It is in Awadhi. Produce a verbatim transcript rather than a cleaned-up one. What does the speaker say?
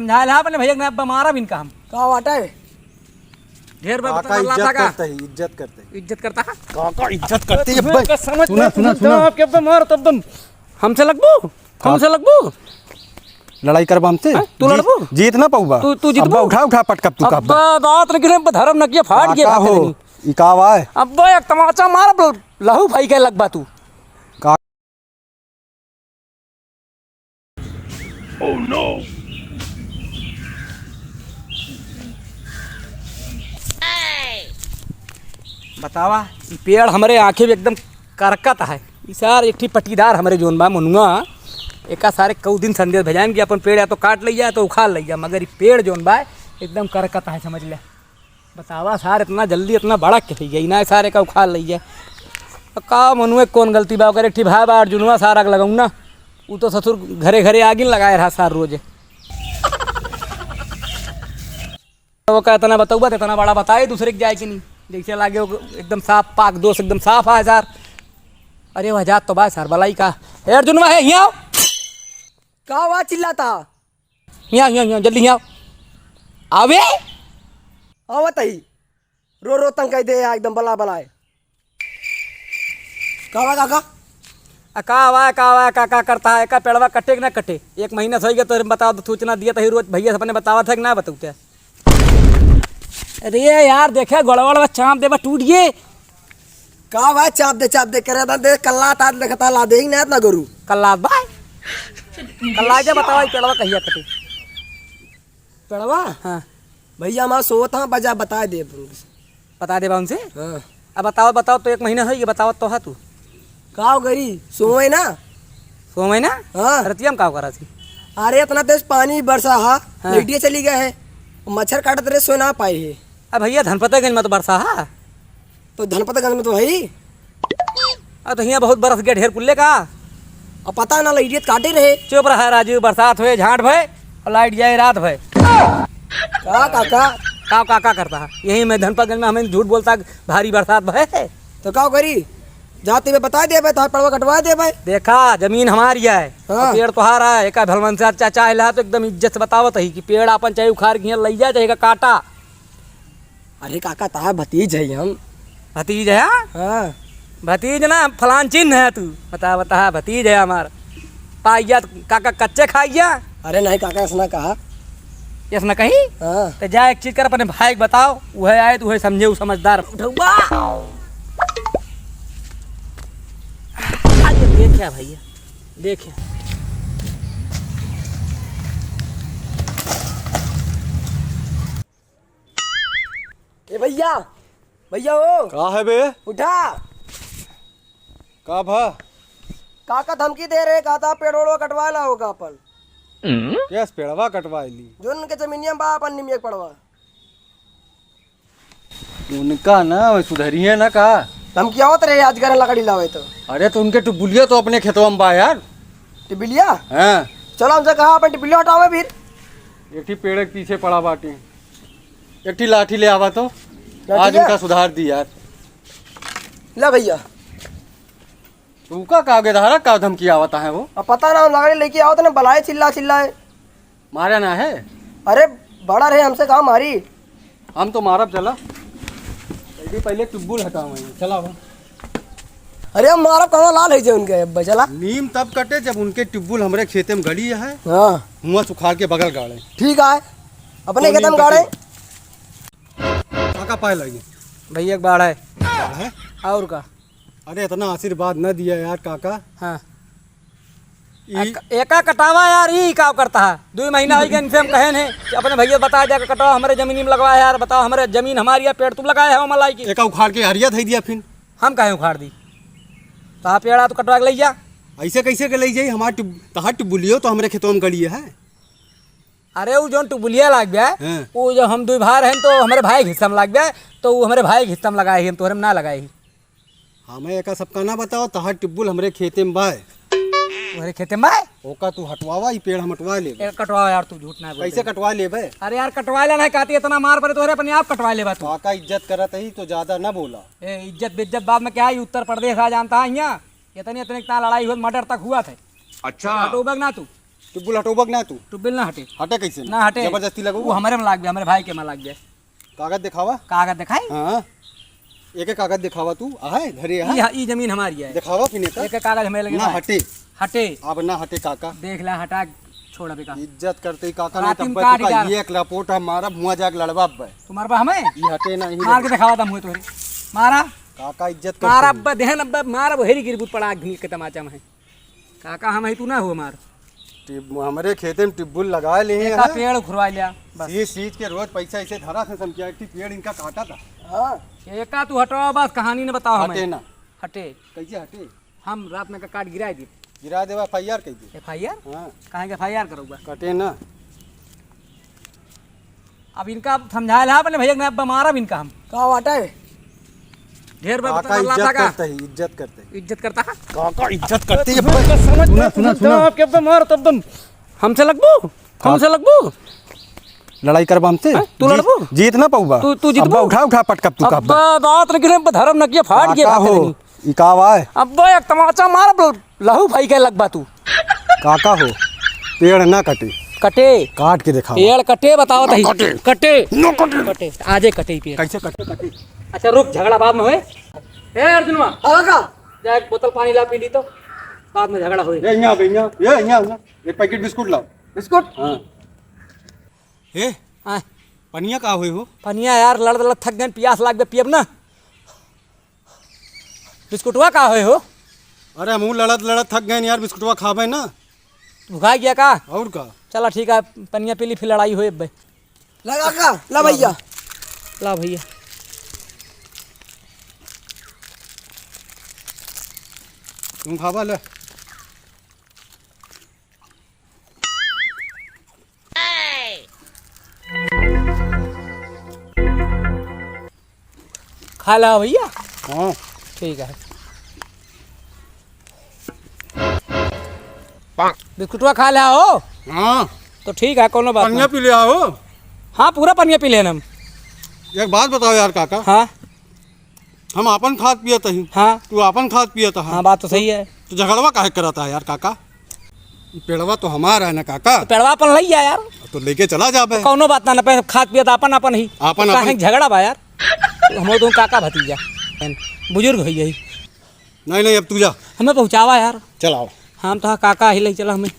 समझाए ला अपने भैया के ना, अब मारा भी इनका हम। का बाटे? ढेर बार काका बता, इज्जत का? करता ही, इज्जत करता ही। इज्जत करता है? काका इज्जत करते ही, तुम्हें अब्बे। का समझ सुना, में सुना, तुम सुना। जाओ, आपके अब्बे मार तब दम। हमसे लगबू? हमसे लगबू? लड़ाई करबा हमसे? हैं? तू जीत, लड़बू? जीत ना पाऊबा। तू, तू जीतबू? अब्बा उठा, उठा पटकब तू का अब्बा। अब्बा, बात न किने, धर्म न किया, फाट गया काका बात हो। नहीं। ई का आवा है? अब्बा, एक तमाचा मार, अब लहू भाई के लगबा तू। का? Oh no! बतावा, ई पेड़ हमरे आँखी में एकदम करकत है। ई सार एक ठी पटीदार हमरे जौन बा मनुआ, एका सारे कऊ दिन संदेश भेजाएन कि अपन पेड़ या तो काट लइया या तो उखाड़ लइया, मगर ई पेड़ जौन बा एकदम करकत है, समझ ले। बतावा सार, इतना जल्दी इतना बड़ा के होइ गई ना, सारे का उखाड़ लइया। अब का मनुए कौन गलती बा, ओकर एक ठी भाई बा अर्जुनवा, सार आग लगाऊं ना, उ तो ससुर घरे घरे आगिन लगाए रहा सार रोजे। ओका इतना बतउबा त इतना बड़ा बताए दूसरे के जाए कि नहीं, जैसे लागे वो एकदम साफ पाक दोस्त, एकदम साफ आए सार। अरे वह जात तो बा सार, बलाई का। ए अर्जुनवा है, हियाँ आओ। का हुआ चिल्लाता? हियाँ, हियाँ, हियाँ, जल्दी हियाँ आओ। आवे? आवत ही। रो रो तंग कइ दे यार, एकदम बला बलाए। का बा काका? आ, का बा, का बा, का, का करता है? का पेड़वा कटे कि ना कटे? एक महीना से होइ गया, तो बताओ, तो सूचना दिया था, रोज भैया से अपने बतावा था कि ना बताऊ थे? अरे यार, देखे, गोड़वा, गोड़वा चाप देबा, टूट गए। का बा, चाप दे, चाप दे, करे था, दे, कल्ला तात देखता, ला दे ही ना इतना गरु। कल्ला बा? कल्ला के बतावा, ई पेड़वा कहिया कटे? पेड़वा? हाँ। भैया, हमार सोत हाँ, बजा, बताए देब। बता देबा उनसे? हाँ। अब बताओ, बताओ तो, एक महीना होइ गया, बताओ तो हा तू। का हो गरी? सोवे ना? सोवे ना? हाँ। रतिया में का करा थी? अरे, इतना तेज पानी बरसा हा, हाँ। लइटिया चली गया है, मच्छर काटत रहे, सोए ना पाए है। अब भैया, धनपतगंज में तो बरसा हा। तो धनपतगंज में तो है ही। आ, तो हियाँ बहुत बरस गया ढेर कुल्ले का। अब पता ना, लाइट काटे रहे। चुप रहा राजू, बरसात होए, झांट भय और लाइट जाए रात भय। का काका? का काका करता है? यही मैं धनपतगंज में हमें झूठ बोलता, भारी बरसात भय है। तो का करी? जाते हुए बता दे भाई, तार पड़वा कटवा दे भाई। देखा, जमीन हमारी है, हाँ। और पेड़ तोहार है, एका भलवन से अच्छा चाहे ला तो एकदम इज्जत से बतावत ही कि पेड़ आपन चाहे उखाड़ के हियाँ लइ जा, चाहे का काटा। अरे काका, तार भतीज है हम। भतीज है? हाँ। भतीज ना, फलान चिन्ह है तू। बता, बता, भतीज है हमार। पाइया त काका कच्चे खाइया। अरे नहीं काका, ऐसा ना कहा। ऐसा ना कही? हाँ। तो जा, एक चीज कर, अपने भाई के बताओ, वह आए तो वह समझे, वो समझदार। उठौबा। अरे देखिया भैया, देखिया। ए भैया, भैया हो। का है बे? उठा। का भा? काका धमकी दे रहे, कहता पेड़ ओड़वा कटवा ला होगा अपन। कैस पेड़वा कटवा ली? जो उनके जमीनिया में बा अपन निमिया के पड़वा। उनका ना सुधरिए ना का? धमकी आवत रहे आज घर लकड़ी लावे तो। अरे तो उनके टुबुलिया तो अपने खेतवा में बा यार। टिबिलिया? हाँ। चलो हमसे कहा अपन टिबिलिया हटावे फिर। एक ही पेड़ के पीछे पड़ा बाटे। एक ठी लाठी ले आवा तो। लाठी आज ले? इनका सुधार दी यार। ला भैया। तू का, का गेदहरा का धमकी आवता है वो? अब पता ना, लकड़ी लेके आवत ना, बलाए चिल्ला चिल्लाए। मारा ना है? अरे बड़ा रहे हमसे का मारी। हम तो मारब चला। पहले, पहले टुब्बुल हटाओ वहीं। चला हो। अरे हम मारब कहवा लाल है जे उनके अब चला। नीम तब कटे जब उनके टुब्बुल हमरे खेते में गड़ी है। हाँ। हुआ सुखाड़ के बगल गाड़े। ठीक है। अपने खेते में गाड़े। काका पाए लगे। भैया एक बाढ़ है। बाढ़ है? और का? अरे इतना आशीर्वाद न दिया यार काका। हाँ। ई एक-, एका कटावा यार, ई का करता है? दुइ महीना होइ गया इनसे हम कहे हैं कि अपने भैया बताए जाके कटावा, हमरे जमीनी में लगवा है यार, बताओ, हमरे जमीन हमारी है, पेड़ तुम लगाए हो मलाई की। एका उखाड़ के हरिया धई दिया फिर। हम काहे उखाड़ दी? तो आप पेड़ आ तो कटवा के लइ जा। ऐसे कैसे के लइ जाई? हमार टुब-, तहार टुबुलियो तो हमरे खेतवा में गड़ी है। अरे उ जौन टुबुलिया लाग गया, हाँ। उ जो हम दुइ भाई रहन तो हमरे भाई के हिस्सा में लाग गया, तो उ हमरे भाई के हिस्सा में लगाए ही, हम तोहरे में ना लगाए ही। हमें एका सबका ना बताओ, तहार टिब्बुल हमरे खेते में बाय। तोहरे खेते में बाय? ओका तू हटवावा, ई पेड़ हम हटवा लेबे। ए, कटवावा यार, तू झूठ ना बोल। कैसे कटवा लेबे? अरे यार, कटवा लेना है, काती इतना मार पड़े तोहरे, अपने आप कटवा लेबा तू। काका इज्जत करत ही तो ज्यादा ना बोला। ए, इज्जत बेइज्जत बाद में क्या है, उत्तर प्रदेश आ जानता है यहाँ। इतने, इतने इतना लड़ाई हुआ, मर्डर तक हुआ था। अच्छा। हटोबा ना तू। ट्यूबवेल हटोबक ना तू? ट्यूबवेल ना हटे। हटे कैसे ना? ना हटे। जबरदस्ती लगो। वो हमरे में लाग गया, हमरे भाई के में लाग गया। कागज दिखावा। कागज दिखाई? हाँ। एक एक कागज दिखावा तू। आहे, धरे आहे। ई, ई जमीन हमारी है। दिखावा फिर एका। एक एक कागज हमें लगे ना भाई। हटे। हटे। अब ना हटे काका। देख ला, हटा, छोड़ अबे का। इज्जत करते ही काका, नहीं राती तब में तू काट का डाल। ये एक लपोटा मारा, मुआ जाके लड़वा अब। तू मारबा हमें? ई हटे ना, यही मार के लगे। दिखावा दम हुए तोहरे। मारा। काका इज्जत मारा करते ही। अब्बा, देहन अब्बा, मारा, वही गिरबुत पड़ा, घी के तमाचा में है। काका हम है, तू ना हो हमार। टिब-, हमरे खेते में टिब्बुल लगा ले हैं, एका हाँ? पेड़ उखड़वा लिया, बस। सींच, सींच के रोज पैसा ऐसे धरा से समझिया, एक पेड़ इनका काटा था। हाँ। एका तू हटाओ, बस कहानी न बताओ हमें। हटे ना। हटे। कैसे हटे? हम रात में का काट गिराए दी। गिरा देवा, एफ आई आर कह दे। एफ आई आर? हाँ। काहे के एफ आई आर करोगा? कटे ना। अब इनका समझाए ला अपने भैया के, मैं अब मारब इनका हम। का बात है? ढेर बार काका बता, इज्जत का? करता ही, इज्जत करता ही। इज्जत करता है? काका इज्जत करते ही। समझ सुना, सुना, सुना। आपके अब मार तब दम। हमसे लगबू? हमसे लगबू? लड़ाई करबा हमसे? हैं? तू जीत, लड़बू? जीत ना पाऊबा। तू, तू जीतबू? अब्बा उठा, उठा पटकब तू का अब्बा। अब्बा, बात न किने, धर्म न किया, फाट गया काका बात हो। नहीं। ई का आवाज? अब्बा, एक तमाचा मार, अब लहू भाई के लगबा तू। काका हो, पेड़ ना कटे। कटे। काट के दिखावा। पेड़ कटे, बताओ तही। कटे। कटे। न कटे। कटे। आजे कटे ई पेड़। कैसे कटे? कटे। अच्छा, रुक, झगड़ा बाद में होए। ए, अर्जुनवा। हाँ, काका। जा, एक बोतल पानी ला, पी ली तो। बाद में झगड़ा होए। ए, यहाँ, यहाँ, ए, यहाँ, यहाँ। एक पैकेट बिस्कुट लाओ। बिस्कुट? हाँ। ए, हाँ। पनिया का होए हो? पनिया यार, लड़ लड़ थक गए, पियास लाग गए, पियब ना। बिस्कुटवा का होए हो? अरे, हमहू लड़त लड़त थक गए यार, बिस्कुटवा खाबे ना। भुखाई गया का? और का? चला ठीक है, पनिया पी ली, फिर लड़ाई होए अब्बे। लगा का? ला भैया। ला भैया। तुम खाबा ले। खा ला भैया। हाँ। ठीक है। बिस्कुटवा खा ला हो। हाँ। तो ठीक है, कोनो बात पनिया ना। पी ले आओ। हाँ, पूरा पनिया पी लेना हम। एक बात बताओ यार काका। हाँ। हम आपन खात पियत ही। हाँ। तू आपन खात पियत हा। हाँ, बात तो सही है। तो झगड़वा काहे करत हा यार काका? ई पेड़वा तो हमार है ना काका। तो पेड़वा अपन लई जा यार। तो लेके चला जाबे। तो कौनो बात ना, ना पे खात पियत आपन आपन ही। आपन तो काहे आपन। झगड़ा बा यार? हम दोनों काका भतीजा, बुजुर्ग होई जाई। नहीं, नहीं, अब तू जा। हमें पहुँचावा यार। चल आओ। हम तो हाँ काका ही लई चला हमें।